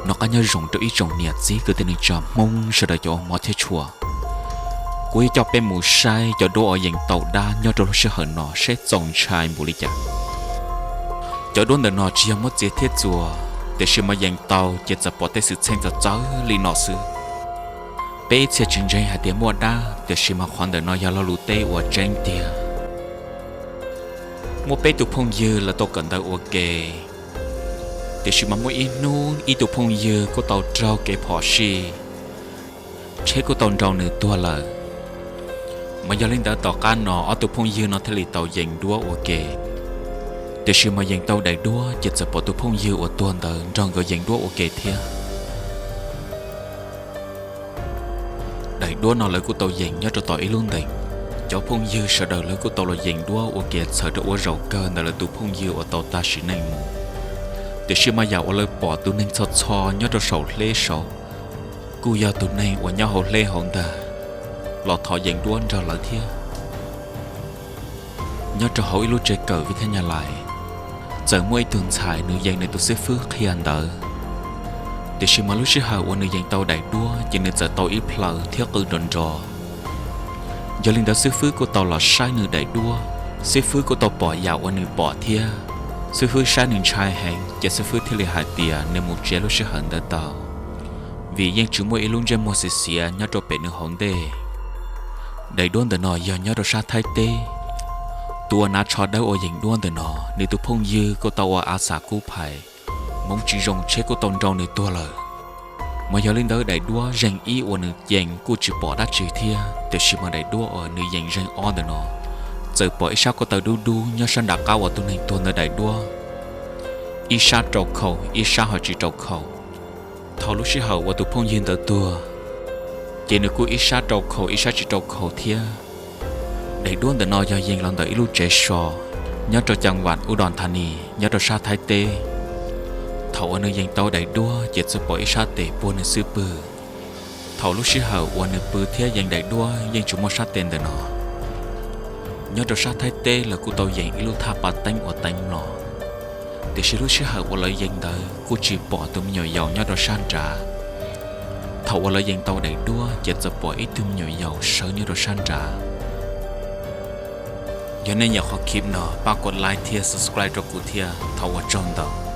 Noj qab nyob zoo rau ib tsoom niam txiv kwv tij neej tsa Hmoob sawv daws cov uas hmov thiab tshua. Kuv yuav coj peb mus saib cov duab uas yees tau dab nyob rau lub sij hawm no seb txaus ntshai npaum li cas. Cov duab ntawm no tsis yog muab txiav thiab txuas, tiam sis mas yees tau ces txawm pom tej xwm txheej txawv txawv li no xwb. Peb ib txhia tsis ntseeg hais tias muaj dab, tiam sis mas qhov ntawm no yog lo lus teb uas tseeb tiag. Muaj peb tus phooj ywg lawv tau kawm ntawv ua ke, tiam sis mas muaj ib hnub ib tug phooj ywg kuj tau raug kev phom sij, tsheb kuj tau nrau nws tuag lawm. Mas yog li ntawd tom qab no ob tug phooj ywg no thiaj li tau yees duab ua ke. Tiam sis mas yees tau daim duab ces txawm pom tus phooj ywg uas tuag ntawd nrog nkawd yees duab ua ke thiab. Daim duab no lawv kuj tau yees nyob rau tom ib lub ntees. Cov phooj ywg sawv daws lawv kuj tau los yees duab ua ke txhawm rau ua zaum kawg ntawm lawv tus phooj ywg uas tau tag sim neej mus. Tiam sis mas yam uas lawv pom tus neeg txho txho nyob rau saum hleb saud, kuj yog tus neeg uas nyob hauv hleb hauv ntag los thov yees duab nrog lawv thiab. Nyob rau hauv ib lub tsev kawm vib thab nyas lais, txawm muaj ib tug ntxhais nws yees nws tus xib fwb qhia ntawv. Tiam sis mas lub sij hawm uas nws yees tau daim duab ces nws txawm tau ib plhaw thiab qw nrov nrov. Yog li ntawd xib fwb kuj tau los saib nws daim duab, xib fwb kuj tau pom yam uas nws pom thiab. Xib fwb saib nws ntshai heev ces xib fwb thiaj li hais tias nws mus tsev lub sij hawm ntawd tau, vim yeej tsis muaj ib lub ntsej muag xiav xiav nyob rau pem nws hauv ntej. Daim duab ntawm no yog nyob rau sab Thaib teb. Tus uas hnav tsho dawb uas yees duab ntawm no, nws tus phooj ywg kuj tau ua a xas kub phais, hmoov tsis zoo tsheb kuj tau nrau nws tuag lawm. Mas yog li ntawd daim duab zeeg ib uas nws yees kuj tsis pom dab tsi thiab, tiam sis mas daim duab uas nws yees zeeg ob ntawm no, txawm pom ib sab ko taw dub dub nyob sab nram qab uas tus neeg tuag ntawd daim duab, ib sab rau khau ib sab ho tsis rau khau. Thaum lub sij hawm uas tus phooj ywg ntawd tuag, ces nws kuj ib sab rau khau ib sab tsis rau khau thiab. Daim duab ntawm no yog yees los ntawm ib lub tsev so nyob rau cam vam Ub Dos Thas Nis nyob rau sab Thaib teb. Thaum uas nws yees tau daim duab ces txawm pom ib sab tes puag nws xub pwg. Thaum lub sij hawm uas nws pw thiab yees daim duab yeej tsis muaj sab tes ntawm no. Nyob rau sab Thaib teb lawv kuj tau yees ib lub thaj pa teeb uas teev mlom, tiam sis lub sij hawm uas lawv yees ntawd kuj tsis pom tus me nyuam yaus nyob rau sab nrad. Thaum uas lawv yees tau daim duab ces txawm pom ib tug me nyuam yaus sawv nyob rau sab nrad. Yog nej nyiam qhov clip no pab kov like thiab subscribe rau kuv thiab, thov ua tsaug ntau.